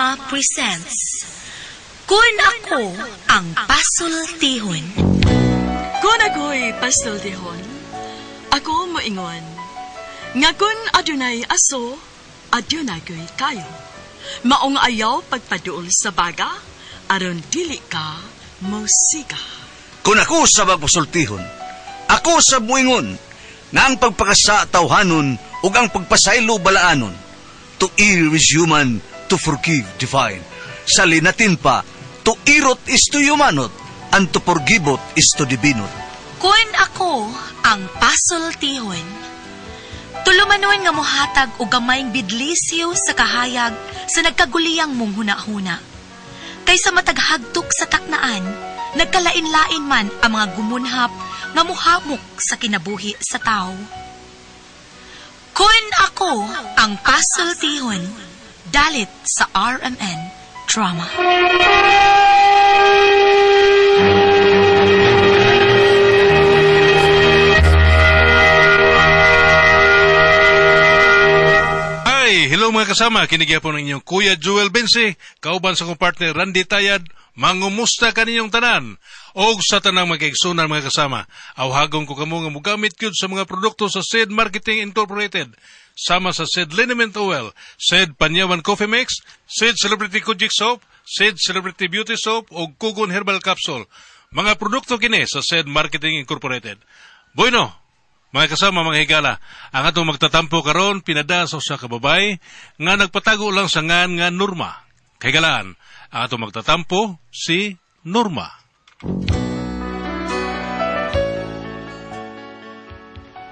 Drama presents Kun Ako Ang Pasultihon. Kung ako'y pasultihon, ako moingon, nga kun adunay aso, adunay ko'y kayo. Maong ayaw pagpaduol sa baga, aron dili ka mosiga. Kung ako sa magpasultihon, ako sa muingon, nga ang pagpakasa tawhanon ug ang pagpasaylo balaanon. To err is human, to forgive divine. Sa linatin pa, to irot is to humanot, and to forgivot is to divinot. Kun ako ang pasultihon. Tulumanon nga mohatag og gamayng bidlisyo sa kahayag sa nagkaguliyang mong hunahuna. Kaysa mataghagtok sa taknaan, nagkalain-lain man ang mga gumunhap nga muhamok sa kinabuhi sa tao. Kun ako ang pasultihon, dalit sa RMN Drama. Hi! Hello mga kasama, kinigyapon ng inyong Kuya Joel Bense, kauban sa kong partner Randy Tayad, mangumusta kaninyong tanan. Og sa tanang magkaigsunan mga kasama, awhagon ko kamo nga mugamit gyud sa mga produkto sa Said Marketing Incorporated, sama sa Said Liniment Oil, Said Panyawan Coffee Mix, Said Celebrity Kojik Soap, Said Celebrity Beauty Soap, og Kugon Herbal Capsule. Mga produkto kini sa Said Marketing Incorporated. Bueno, mga kasama, mga higala, ang atong magtatampo karon pinada sa usa ka babay nga nagpatago lang sa ngan nga Norma. Kahigalaan, ang atong magtatampo si Norma.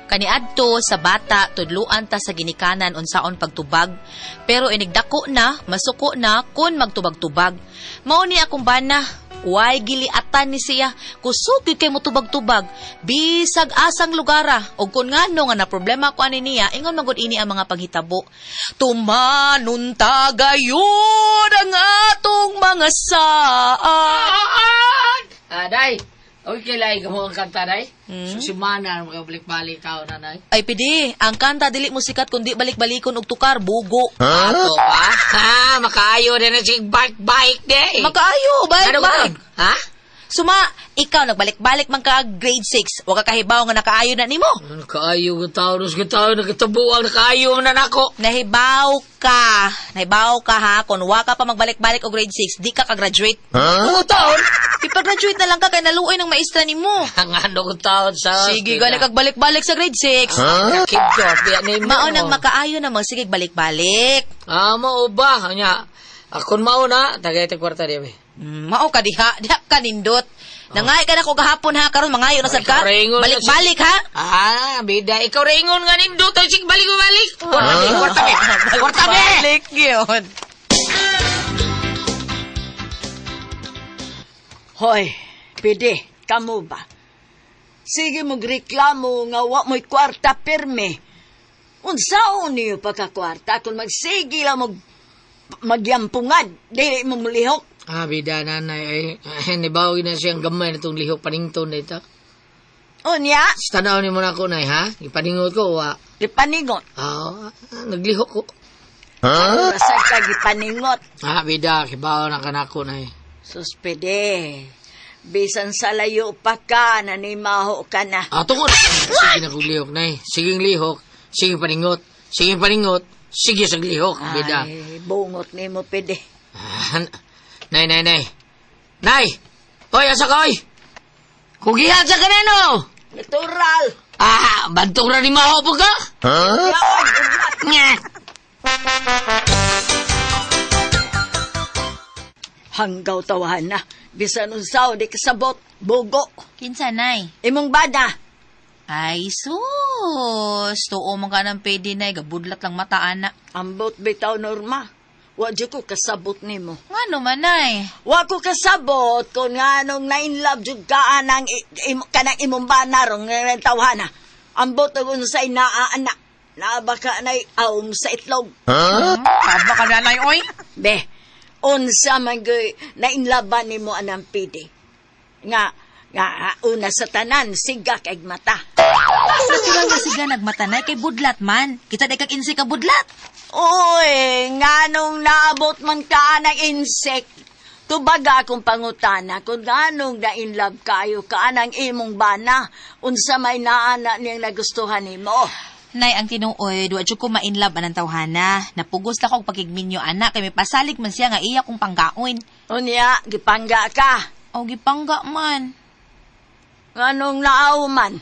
Kaniadto sa bata tudluan ta sa ginikanan unsaon pagtubag, pero inigdako na, masuko na kun magtubag-tubag. Mao ni akong bana, way giliatan ni siya, kusog gyud kay motubag-tubag, bisag asang lugara. Og kun ngano nga na problema ko ani niya, ingon man gud ini ang mga panghitabo. Tumanon ta gayud ang atong mga saad. Aday, okay lang ka mo ang kanta, day. So, si Mana, makabalik-balik tao na, day. Ay pidi, ang kanta dili mo sikat kundi balik-balikon og tukar bugo. Ato pa? Ha, makaayo din na si bike-bike, day. Makaayo, Ano ba? balik-balik. Ha? Suma, ikaw nagbalik-balik man ka grade 6. Wa ka kahibaw nga nakaayo na nimo. Nakaayo ka tao, nus ka tao, nakatabuang, nakaayo na nako. Nahibaw ka. Nahibaw ka ha. Kung wa ka pa magbalik-balik og grade 6, di ka ka-graduate. Huh? Taon? Ipag-graduate na lang ka kay naluoy ng maestra nimo. Ang ano ko taon sa... Sige, gani kag balik-balik sa grade 6. Huh? Kakid ko, biya na mo. Mao nang makaayo na magsigig balik-balik. Ah, mao ba? Anya, akon mao na, tagay ta kwarta di, be. Mao ka diha, diha ka nindot. Nangay ka na ko gahapon ha, karon mangayo na sad ka. Ringon na Balik-balik ha. Ah, bida, ikaw ringon nga nindot, ay sige, balik, balik. Kwarta, be, kwarta, be. Kwarta, be. Balik yun. Hoy, pwede, kamo ba? Sige magreklamo nga wa mo'y kwarta pirmi. Unsaon niyo pagkakwarta kung magsige lang magyampungan, dili mo mulihok. Ah, bida, nanay, ay, nibawi na siyang gamay na itong lihok panington na ito. Unya, Sa tanaw ni mo na ako, nay, ha? Ipaningot ko, wa. gipaningot. Ah, naglihok ko. Huh? Rasag ka gipaningot. Ah, bida, kibaw na kanako, nay. Sus, pwede. Bisan sa layo pa ka, nanimaho ka na. Ah, tungod. Sige na kong lihok, nay. Sige lihok, sige paningot, sige paningot, sige sa lihok, bida. Ay, bungot nimo pwede. Ah, nay, nay, nay. Nay! Hoy, asa ka, hoy? Kugihan sa kanino! Natural. Ah, bantog na ni Maho po ka? Huh? Nga! Hanggaw tawahan na. Bisan unsaw di kasabot, bugo. Kinsa nay? Imong bana. Ay sus, tuo man ka ng pwede nay, gabudlat lang mata ana. Ambot bitaw Norma. Wa jud ko kasabot nimo. Ngano man nay? Wa ko kasabot kung nganong na in love jud ka anang kanang imong bana rong tawhana. Ambot og unsay naa ana. Naa ba ka nay aom sa itlog? Huh? Aba ka nanay oy. Be, unsa man gyud na in love ba nimo anang pidi? Nga nga una sa tanan siga kay mata. Natural na siga nagmatanay kay budlat man. Kita day kag insi ka budlat. Uy, nganong naabot man ka ng insect. Tubaga akong pangutana kung nganong na-in love kayo ka ng imong bana, unsa may naana niyang nagustuhan nimo. Nay, ang tinuoy, duwa jud ko ma-inlove anang tawhana. Napugos na kog pagkigminyo ana kay may pasalig man siya nga iya kong panggaon. Unya, gipangga ka. O gipangga man. Nganong naaw man.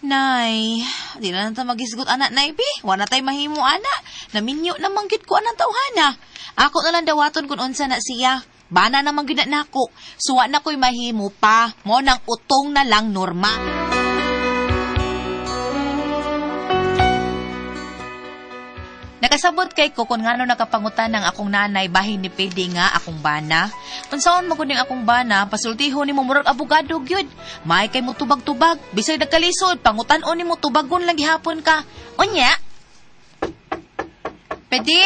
Nay, di na ta magisgot ana nay bi. Wa na tay mahimo ana. Naminyo na man gyud ko anang tawhana. Ako na lang dawaton kung unsa na siya. Bana naman gyud na nako. Suwa na ko'y mahimo pa. Mo nang utong na lang Norma. Nakasabot kay ko kung ngano nakapangutan ng akong nanay bahin ni Pwede nga akong bana. Unsaon mo kuning akong bana, pasultihon nimo murag abogado gyud. May kay mo tubag-tubag, bisag nagkalisod, pangutan-on nimo tubagon lang gihapon ka. Unya. Pwede!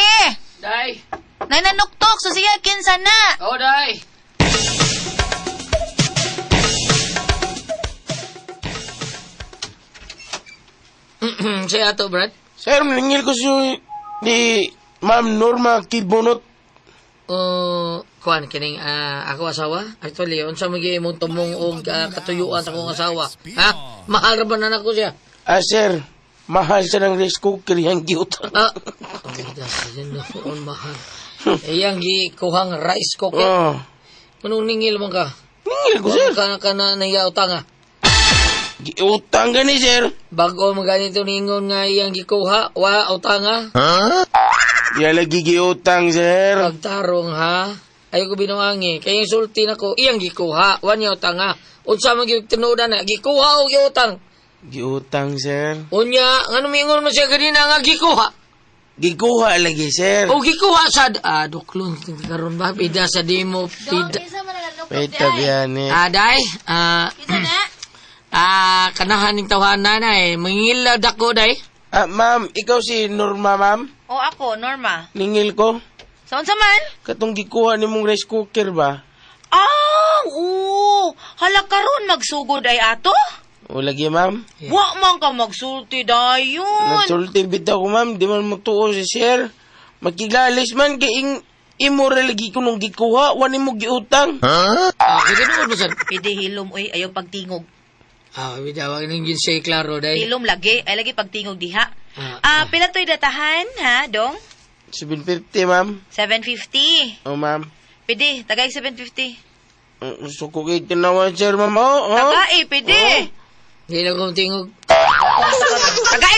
Day! Nay nanuktok, so siya kinsa na. Oh, day! Siya ato, Brad. Sir, maningil ko siya ni Ma'am Norma Kibonot. O, kuan kining ako asawa? Actually, unsa mo gyud imong tumong og katuyuan sa akong asawa? Ha? Mahal ra ba na nako siya? Ah, sir, mahal siya ng rice cooker yung giutang. Ah, oh, noon mahal. Iyang gikuhang rice cooker. Oh, Anong ningil man ka? ningil ko, sir. Ka ka na nahiyautang ah. Giutang gani, sir. Bago man ganito ningon nga iyang gikuha, wa utang ah. Di lagi giutang, sir. Pagtarong ha. Ayaw ko binuangi. Kaya yung sulti nako, iyang gikuha, wa niya utang ah. Unsa man gyud tinuod na gikuha o giutang. Giutang, sir. Unya, ngano mingon man siya ganina nga gikuha. Gikuha lagi, sir. O gikuha sad ah duklon karon ba pida sa dimo pida. Wait, tabihan eh. Ah, day. Ah, ah, kanahan ning tawhana na eh. Mangila dako day. Ah, ma'am, ikaw si Norma, ma'am? O ako, Norma. Ningil ko. Sa unsa man? Katong gikuha ni mong rice cooker ba? Ah, oo. Hala karon magsugod ay ato? O lagi, ma'am. Wa man ka magsulti dayon. Nagsulti bitaw ko, ma'am. Di man mo si sir. Makigalis man kay ing immoral lagi ko nung gikuha. Wani mo giutang. Ah, kita nuod mo sad. Pwede hilom oy ayaw pagtingog. Ah, bida wag ning gin say klaro day. Hilom lagi, ay lagi pagtingog diha. Ah, Ah, pila to'y datahan ha, dong? 750, ma'am. 750. O, ma'am. Pwede, tagay 750. Gusto ko kay tinawan, sir, ma'am. Oh, oh. Tagay, pwede. Di na kong tingog. Tagay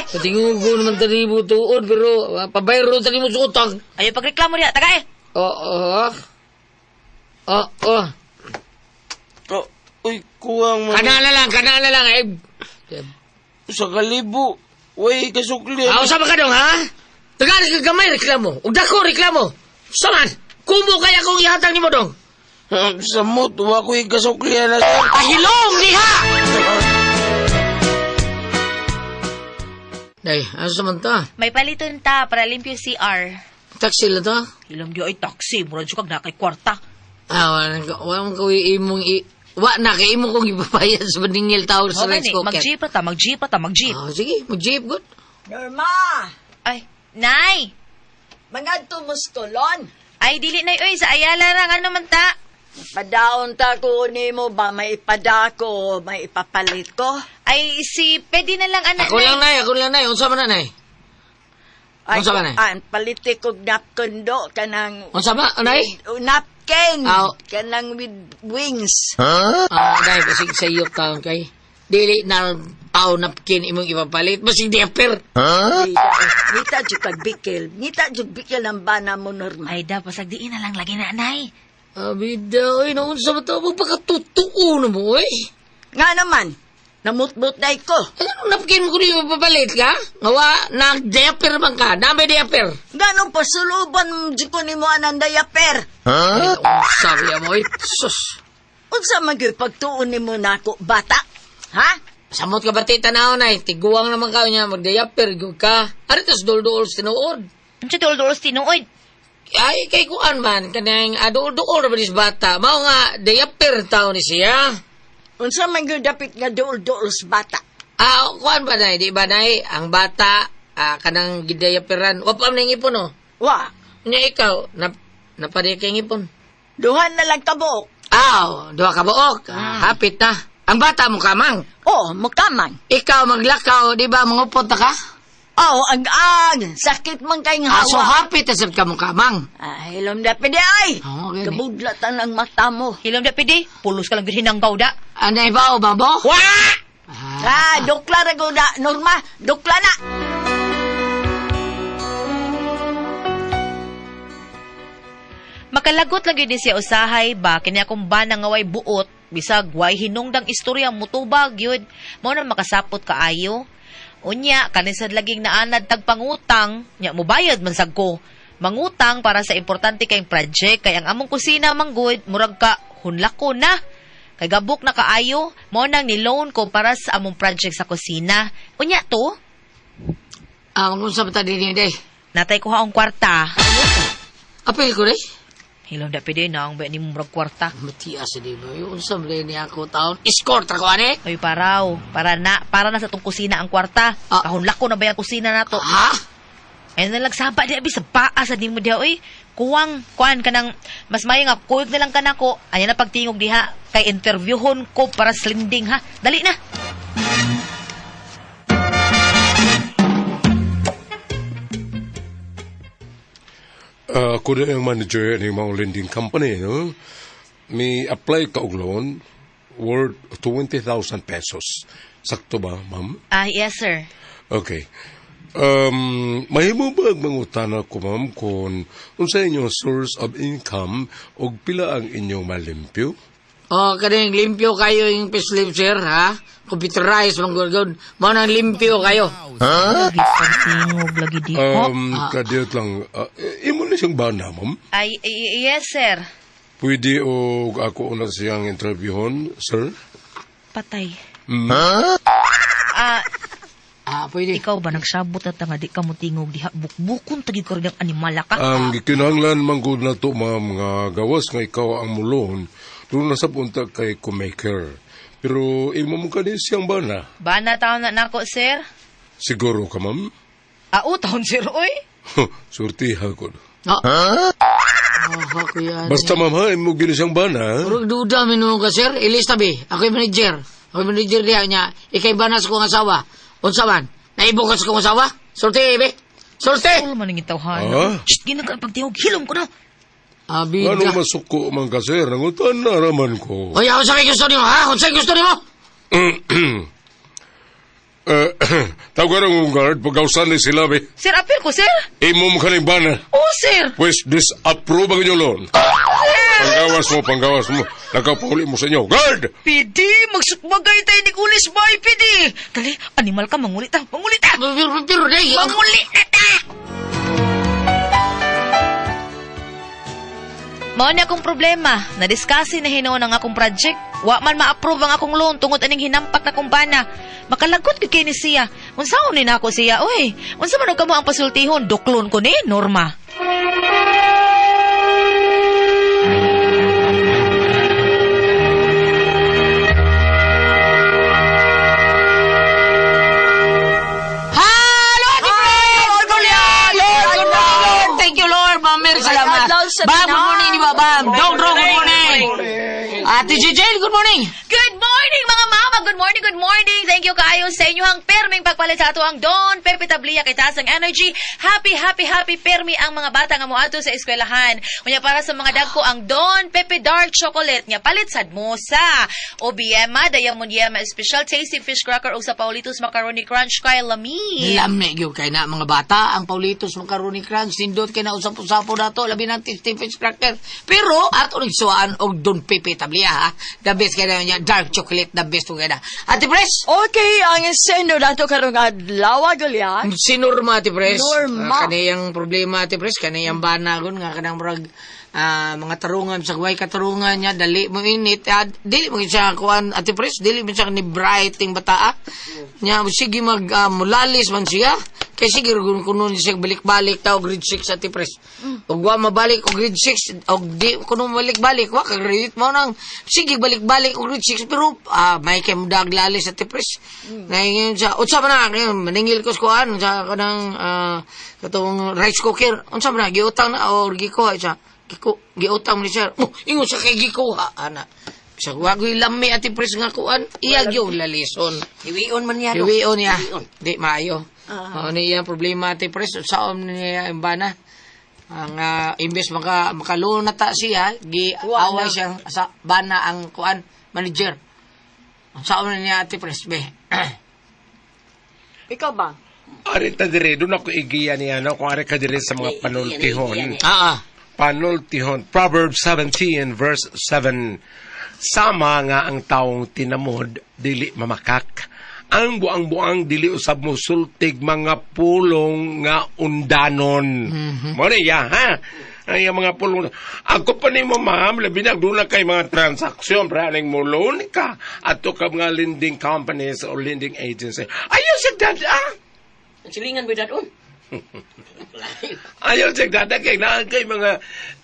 750. Patingog ko naman tani mo tuod pero pabayro tani mo sa utang. Ayaw pagreklamo diha, tagay. Oh, oh. Oh, oh. Oh, uy, kuwang, ma'am. Kanala lang, kanala lang. Eh. Sa kalibo. Uy, kasukli. Ah, usama ka dong, ha? Tagalog ka gamay reklamo. Ug dako reklamo. Saman, kumo kaya kong ihatag nimo dong. Ah, Samot, wa ko'y kasukli na, sir. Pahilom diha. Day, asa man ta? May paliton ta para limpyo CR. Taxi lang ta? Hilom di ay taxi, murag jud kag na kay kwarta. Ah, wala na wa man ko imong i wa na kay imong kong ipabayad sa baningil tawag sa Oh, rice gani, cooker. mag-jeep ra ta, mag-jeep ra ta, mag-jeep. Ah, sige, mag-jeep good. Norma, Ay, nay. mangadto mo sa tulon. Ay dili nay oy sa Ayala ra ngano man ta. Padaon ta ko nimo ba may ipadako, may ipapalit ko. Ay si pwede na lang anak Ako lang nay, ako lang nay. Unsa man na nay? Ay, Unsa man, eh? an, paliti kog napkin do kanang Unsa ba nay? Napkin Aw. kanang with wings. Ah, nay basig sa iyo taon kay dili na tao napkin imong ipapalit basig diaper. Ngita jud kag bikil. Ngita jud bikil ang bana mo Norma. Ay da pasag diin na lang lagi na nay. Abida, oy, naunsa ba to? Magpakatotoo na mo, oy. Nga naman, namutmut na ko. Ay, anong napkin mo kung ipapalit ka? Nga wa, nag-diaper man ka. Nami diaper. Ganong pasuluban jud ko nimo anang diaper. Huh? Sabi mo, oy. Sus. Unsa man gyud pagtuon nimo nako bata? Ha? Samot ka ba tanaw na, tiguang naman ka niya, mag-diaper gyud ka. Ari tas dol-dol sa tinuod. Unsa duol-duol sa tinuod? Ay, kay kuan man, kanang duol-duol na ba dis bata? Mao nga, diaper tao ni siya. Unsa man gyud dapit nga duol-duol sa bata? Ah, kuan ba nay? Di ba nay? Ang bata, Kanang gidayaperan. Wa pa man ipon no. Wa. Nya ikaw na napari kay ngipon. Duhan na lang kabuok. Aw, duha ka buok. Hapit na. Ang bata mo kamang. Oh, mukamang. Ikaw maglakaw, di ba mangupot na ka? Oh, ang-ang. Sakit man kay nga So hawa. hapit na sad ka mo kamang. Ah, hilom na pwede ay. Oo, gani. Kabudlatan ang mata mo. Hilom da pidi, pulos ka lang gyud hinanggaw da. Ano ba o babo? Wa! Ah, dukla ra gud na, Norma. Dukla na. Makalagot lang gyud ni siya usahay ba kini akong bana nga way buot bisag way hinungdang istorya mutubag gyud mao na makasapot kaayo. Unya kanisad laging naanad tag pangutang nya mobayad man sad ko. Mangutang para sa importante kayong project kay ang among kusina manggod murag ka hunlako na. Kay gabok na kaayo mao nang ni loan ko para sa among project sa kusina. Unya to Mag-unsa pa ta dinhi day? Natay ko ang kwarta. Apil ko day. Hilom da pidi na ang ba ni mo murag kwarta. Matias di ba? Yung unsa ba ni ako taon? Escort ra ko ani? Ay paraw, para na sa tong kusina ang kwarta. Kahunlak ko na ba yung kusina nato? Ha? Ay na lang saba di abi sa paa sa nimo diha oy. Kuwang kuan kanang mas maayo nga kuyog na lang kanako. Anya na pagtingog diha kay interviewhon ko para sa lending ha. Dali na. Ako na ang manager ng mga lending company, no? May apply ka og loan worth 20,000 pesos. Sakto ba, ma'am? Yes sir. Okay. Mahimo ba ang mangutana ko, ma'am, kung unsa inyong source of income og pila ang inyong malimpyo? Oh, kaning limpyo kayo yung payslip, sir, ha? Computerized, manggurgon. Mao nang limpyo kayo. Lagi pagtingog lagi di ko. Kadiyot lang. Imo na siyang bana, ma'am? Ay, yes sir. Pwede og ako una siyang interviewon, sir? Patay. Pwede. Ikaw ba nagsabot na nga di ka mo tingog diha bukbukon tagi ko rin ang animala ka? Ang gikinahanglan man gud na to, ma'am, nga gawas nga ikaw ang mulon, doon na sa punta kay kumaker. Pero imo mo ka din siyang bana. Bana taon na nako, sir. Siguro ka, ma'am? Taon sir, oy. Surtiha ko. Ha? Oh, kuya. Basta, ma'am, ha, imo gini siyang bana. Murag duda minuo ka, sir. Ilis tabi. Ako yung manager. Ako yung manager diha niya. Ikay bana sa kong asawa. Unsa man? Naibo ka sa kong asawa? Sulti, be. Sulti! Ulo man ang itawhan. Ah? Shh, ginang ka pagtingog. Hilom ko na. Bida. Anong masuko man ka, sir? Nangutan na raman ko. Oy, ako sa kay gusto nimo, ha? Unsa gusto nimo? Tawagan ang guard, pagkausan ni sila, be. Sir, apil ko, sir. Imo mo ka ng bana. Oh, sir. Pues disapprove ang inyong loan. Panggawas mo. Nagkapauli mo sa inyo. Guard! Pidi, magsukbagay tayo ni Kulis Boy, pidi. Dali, animal ka, mangulit ta, mangulit ta. Pero, day. Mangulit na ta! Mao ni akong problema. Nadiskasi na hinuon ang akong project. Wa man ma-approve ang akong loan tungod aning hinampak na kong bana. Makalagot gyud kay ni siya. Unsaon ni nako siya, oy? Unsa man og kamo ang pasultihon? Duklon ko ni Norma. Hello, Ate Fred! Lord, good morning, Lord. Thank you, Lord. Ma'am Mary, salamat. Bam, good morning, di ba, Bam? Dong, Dong, good morning. Ate Jejel, good morning. Good morning, mga mama! Good morning, good morning! Thank you kaayo sa inyong perming pagpalit sa ato ang Don Pepe Tablia kay taas ang energy. Happy, happy, happy permi ang mga bata nga moadto sa eskwelahan. Unya para sa mga dagko ang Don Pepe Dark Chocolate nga palit sad mo sa OBM, Diamond Yema Special Tasty Fish Cracker ug sa Paulitos Macaroni Crunch kay lami. Lami gyud kay na mga bata ang Paulitos Macaroni Crunch nindot kay na usap-usapo nato labi ng tasty fish cracker. Pero ato ning suwaan og Don Pepe Tablia ha. The best kay na niya dark chocolate the best kay na. Ate Pres. Okay, ang sendo nato karong adlaw gulya. Si Norma, Ate Pres. Norma. Kaniyang problema, Ate Pres, kaniyang banagon nga kanang murag Mga tarungan sa way katarungan niya dali mo init, dili mo siya kuan, Ate Pres, dili mo siya ni bright ting bataa niya, sige mag mulalis man siya kay sige kuno siya balik-balik ta og grade 6, Ate Pres, ug wa mabalik og grade 6 og di kuno balik-balik wa ka graduate mo nang sige balik-balik og grade 6, pero may kay mudag lalis, Ate Pres. Ngayon siya unsa man na ngayon maningil ko sa kuan sa kanang katong rice cooker, unsa man na giutang na or gikuha siya. Giutang mo ni sir. Oh, ingon sa kay gikuha ana. Sa wagoy lami, Ate Pres, nga kuan, iya gyud lalison. Hiwion man niya, no? Hiwion niya. Hiwion. Di maayo. Ah. Niya problema, Ate Pres, saon niya ang bana. Ang imbes maka makaluna ta siya, gi-away siya sa bana ang kuan manager. Ang saon niya, Ate Pres, be? Ikaw ba? Ari ta dire, doon ako igiya niya, no? Kung ari ka dire sa mga panultihon. Panultihon. Proverbs 17 verse 7. Sama nga ang taong tinamod, dili mamakak. Ang buang-buang dili usab mo sultig mga pulong nga undanon. Mo ni ya, ha? Ay, ang mga pulong. Ako pa ni mo, ma'am, labi na doon na kay mga transaksyon, praning mo loan ka, ato ka mga lending companies or lending agency. Ayaw sa dada! Silingan mo dadon. Ayaw sa dada kay naa kay mga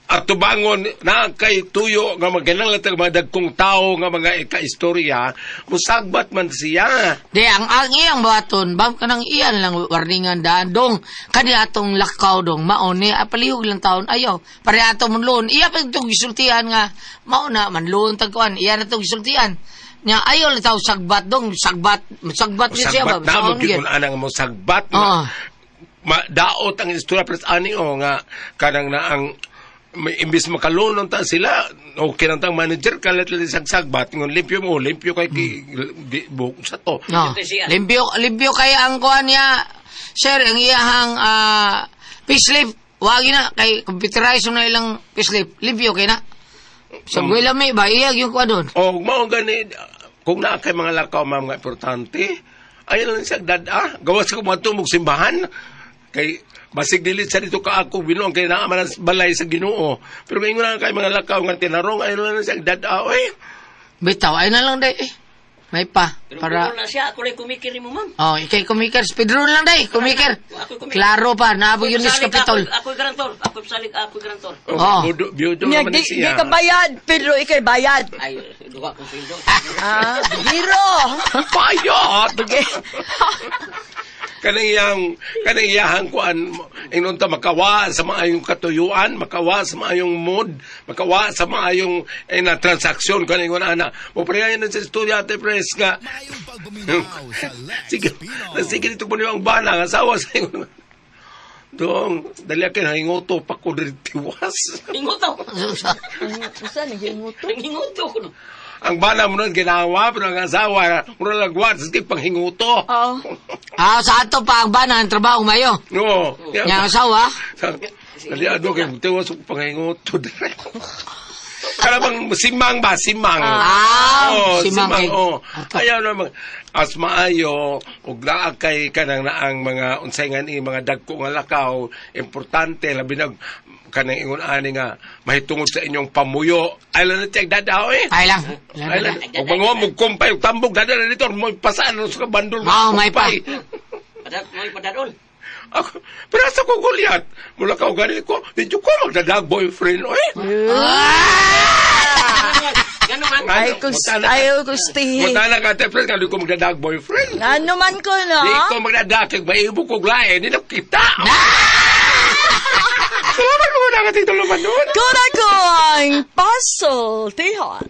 atubangon na kay tuyo nga maganang latag mga dagkong tao nga mga ikaistorya musagbat man siya. Di, ang iyang baton, bam kanang iyan lang warningan daan dong, kani atong lakaw dong, mao ni, palihog lang taon, ayaw, pare ato mon loan, iya pa itong gisultihan nga, mao na, man loan tagkuan, iya na itong gisultihan. Nya, ayaw lang tao sagbat dong, sagbat, sagbat ni siya ba? Musagbat na mo Saon gyud. gyud anang mo sagbat ma, daot ang istorya plus ani o nga kanang na ang may, imbis makalunon ta sila, okay lang tang manager kalat lang sagsagbat ngon limpyo mo limpyo kay ki, di, buok sa to. No. Limpyo, limpyo kay ang kuan niya, sir, ang iyahang payslip, wagi na, kay computerize na ilang payslip, limpyo kay na. Sa um, lami ba, iyag yung kuan doon. O mao gani kung naa kay mga lakaw, ma'am, nga importante, ayaw lang siya dada gawas ko mo mog simbahan kay basig dili sa dito ka ako binuang kay naa man ang balay sa Ginoo, pero kay na kay mga lakaw nga tinarong, ayaw lang siya dada oy. Bitaw, ay na lang day. Eh. May pa. Pero Para, para na siya, ako lang kumikir mo, ma'am. Oh, ikay kumikir. Pedro lang day, kumikir. Ako kumikir. Klaro pa, naabog yun Ako sa Kapitol. Ako, ako garantor. Ako salig, ako garantor. Oh. Biudo, biudo Nya, naman di, siya. di ka bayad, Pedro, ikay bayad. Ay, duha kong sweldo. Ah, biro. Payot! Kanang iyahang kuan ingnon ta makawa sa maayong katuyuan, makawa sa maayong mood, makawa sa maayong na transaksyon kaning ana mo pareha na sa istorya, Ate Pres, nga sige sige dito po niyo ang bana nga asawa sa ingon dong dali kay hinguto pa ko diri tiwas. Hinguto. Usa naghinguto? Hinguto ko no. Ang bana mo nun ginawa, pero ang asawa mura lagwat sige panghinguto. Oo. Ah, sa ato pa ang bana ang trabaho mayo. No. Nya ang asawa, Dali ano kay tiwas og panghinguto dire. Kana bang simang ba simang? Ah, oh, simang simang, kay- oh. Ayaw naman as maayo ug naa kay kanang naang mga unsay nga ni mga dagko nga lakaw importante labi nag kanang ingon ani nga mahitungod sa inyong pamuyo. Ay lang na tiyag dadaw eh. Ay lang. Ay lang. Ug mga mo kumpay ug tambog dada na dito mo pasaan sa bandol. Oh, may pa. Kumpay. Padat, may padadon. Ako, pero sa ko gulyat, mula ka gani ko, di ko magdadag boyfriend, oy. Gano man. Ay, ayaw gustihin. Mutana ka, te, friend, nga di ko magdadag boyfriend. Ano man ko, no? Di ko magdadag, kay maibo ko lain, di na kita. Salamat mo na ka, Tito Lumanon. Kuna ko ang pasultihon.